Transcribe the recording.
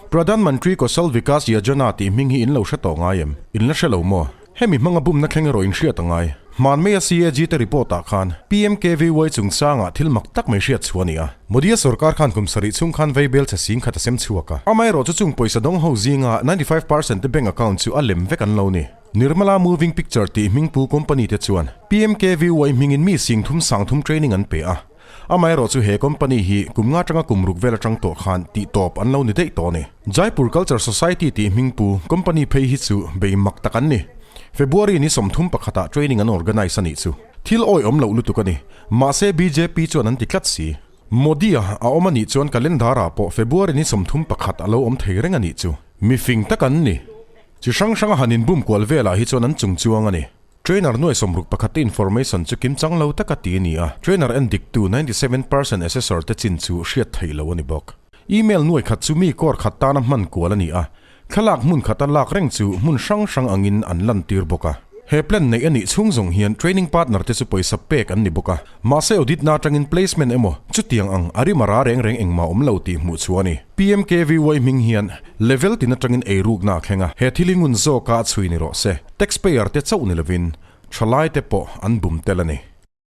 Pradhan Mantri Kaushal Vikas Yojana tih hming hi in lo hre tawh ngai em? In la hre lo maw? Hemi hmanga bumna thleng erawh in hriat a ngai. Hman maia CAG te report ah khan PMKVY chungchangah thil mak tak mai hriat chhuah a ni a. Modi-a sorkar khan kum sarih chhung khan veibel chhe sing khat a sem chhuak a. Amaherawh chu chung pawisa dawng ho zinga 95% te bank account chu a lem vek an lo ni. Nirmala Moving Picture tih hmingpu company te chuan PMKVY hmingin mi sing thum sang thum training an pe a. Amaherawh chu he company hi kum nga atanga kum ruk vel atang tawh khan tih tawp an lo ni daih tawh a ni. Jaipur Culture Society tih hmingpu company phei hi chu bei mak tak an ni. February ni 31 ah training an organise a nih chu. Thil awi awm loh lutuk a ni. Mahse bjp chuan an ti tlat si. Modi a a awm a nih chuan calendar ah pawh February ni 31 a lo awm thei reng a nih chu. Mifing tak an ni. Chi hrang hranga han inbum kual velah hi chuan an chung chuang a ni. Trainer nuai 61 te information chu kim chang lo taka ti a ni a, trainer en diktu 97% assessor te chin chu hriat theih lo a ni bawk. Email nuai khat chu mi kawr khat tana hman kual a ni a, thlalak hmun khata lak reng chu hmun hrang hrang angin an lantir bawk a. He plan neih a nih chhung zawng hian training partner te chu pawisa pek an ni bawk a, mahse audit na atangin placement emaw chutiang ang a rim a ra reng reng engmah awm lo tih hmuh chhuah a ni. PMKVY hming hian level tin atangin eirukna a thleng a, he thil hi ngun zawka a chhui ni rawh se. Taxpayer te chauh ni lovin thalai te pawh an bum tel a ni.